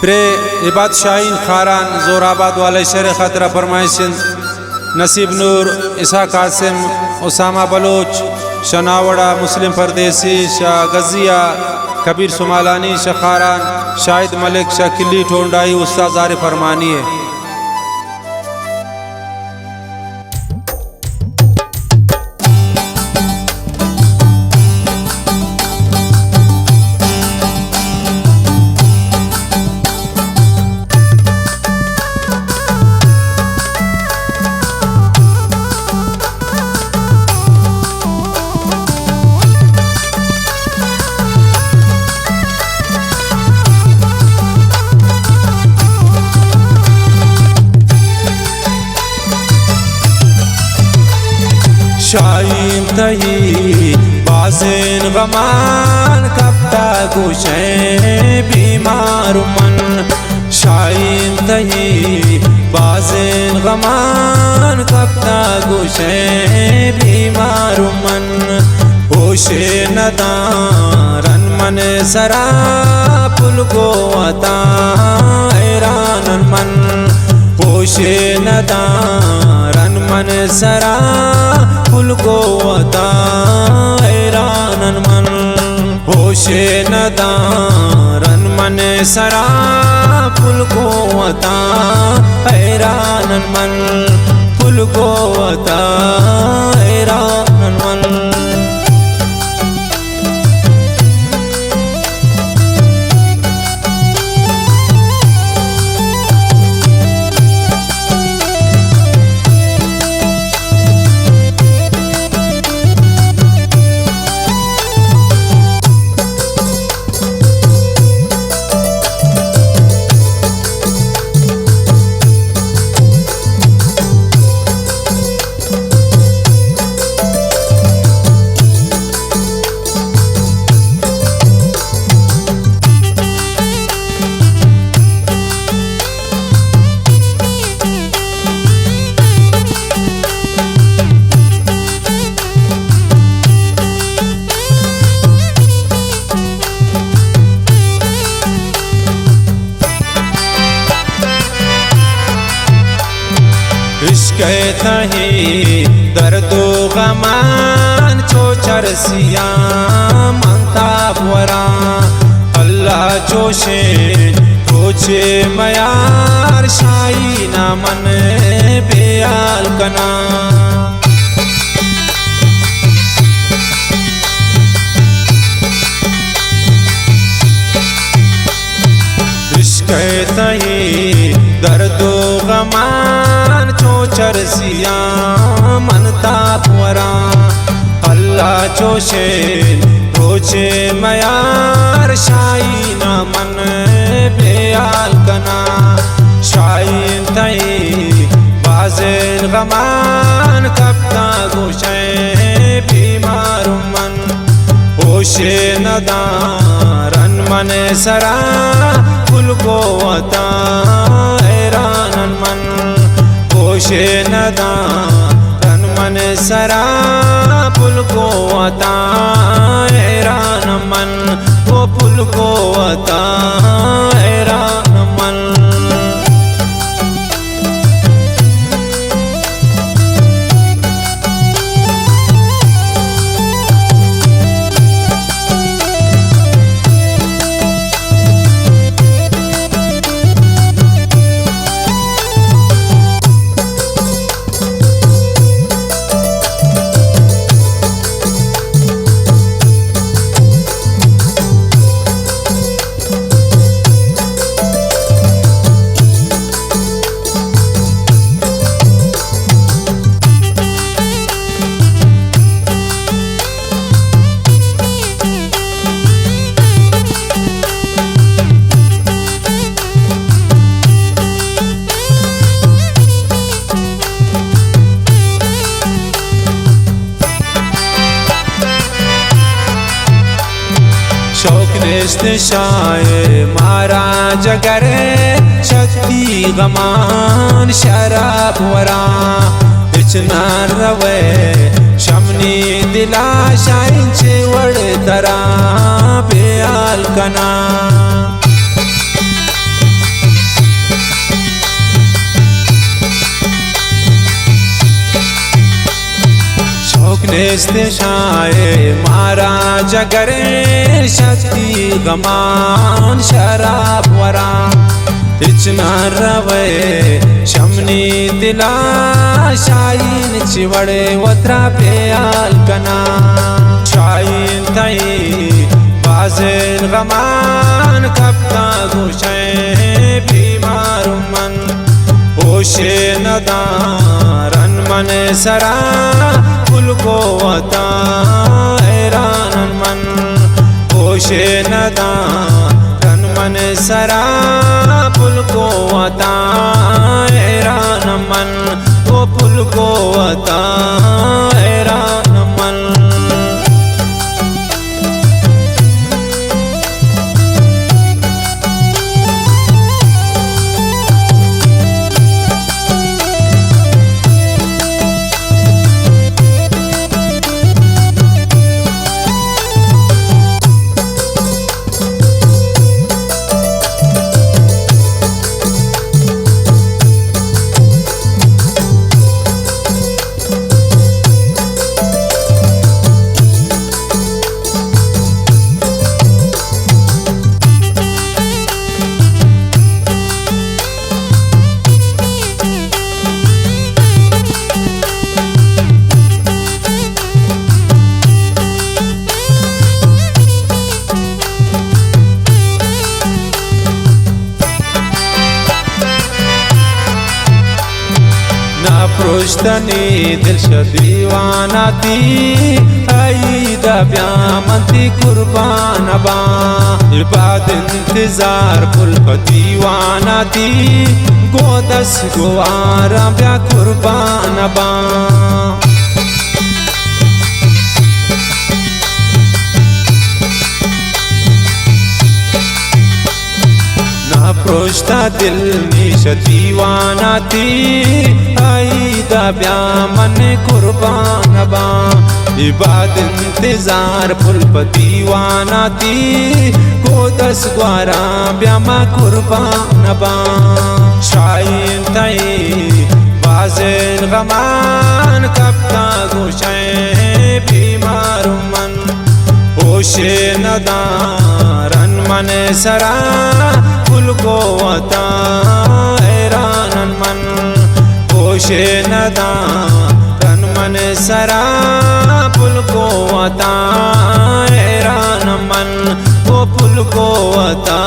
پرے عباد شاہین خاران زورآباد والے شعر خاطرہ فرمائش انت۔ نصیب نور، اسحاق قاسم، اسامہ بلوچ، شناوڑہ، مسلم پردیسی، شاہ غزیہ، کبیر سمالانی، شاہ خاران، شاہد ملک، شاہ کلی ٹونڈائی، استاد عارف ارمانی ہے۔ شاہین تئی بازیں غمان کپتا گوشیں بیمار من۔ شاہین تئی بازیں غمان کپتا گوشیں بیمار من۔ ہوشے نداں رن من سرا پل گو وتا حیران من۔ ہوشے نداں رن من سرا پل گو وتا حیران من۔ ہوشے نداں رن من سرا پل گو وتا حیران من۔ پل گو وتا حیران من۔ عشق ءِ تہی درد و غمان چو چرسیاں من تاب وراں۔ اللہ چوشیں روچے میار شاہینا من بیال کناں۔ عشق ءِ تہی درد و غمان چو چرسیاں من تاب وراں۔ اللہ چوشیں روچے میار شاہینا من بیال کناں۔ شاہین تئی بازیں غمان کپتاں گوشئے بیمار من۔ ہوشے نداں رن من سرا پل گو وتاں حیران من۔ ہوشے نداں رن من سرا پل گو وتاں حیران من۔ او پل گو وتاں حیران من۔ شوق نیست شاہ مارا جگر، شکتی غمان شراب وراں۔ ہچ نہ روے شمنی دلا، شاہین چے وڑ ترا بیال کناں۔ نیست شاہ مارا جگر شکتی غمان شراب وران۔ ہچ نہ روے شمنی دلا، شاہین چی وڑے وترا پیال کنا۔ شاہین تئی بازین غمان کپتا گوشے بیمار من۔ ہوشے ندارن من سرا پل کو وتا حیران من۔ ہوشے ندارن من سرا پل کو وتا حیران من۔ او پل کو وتا حیران من۔ نہ پروشتنی دل شہ دیوانہ تی، عید بیا من تی قربان باں۔ بعد انتظار پل پہ دیوانہ تی، گوں دست گوارا بیا قربان باں۔ نہ پروشتا دل نی شہ دیوانہ تی، عید بیا من قربان باں۔ بعد انتظار پل پہ دیوانہ تی، گوں دست گوارا بیا ما قربان باں۔ شاہین تئی بازین غمان کپتا گوشے بیمار من۔ ہوشے ندارن من سرا پل کو وتا حیران من۔ ہوشے ندارن من سرا پل کو وتا حیران من۔ او پل کو وتا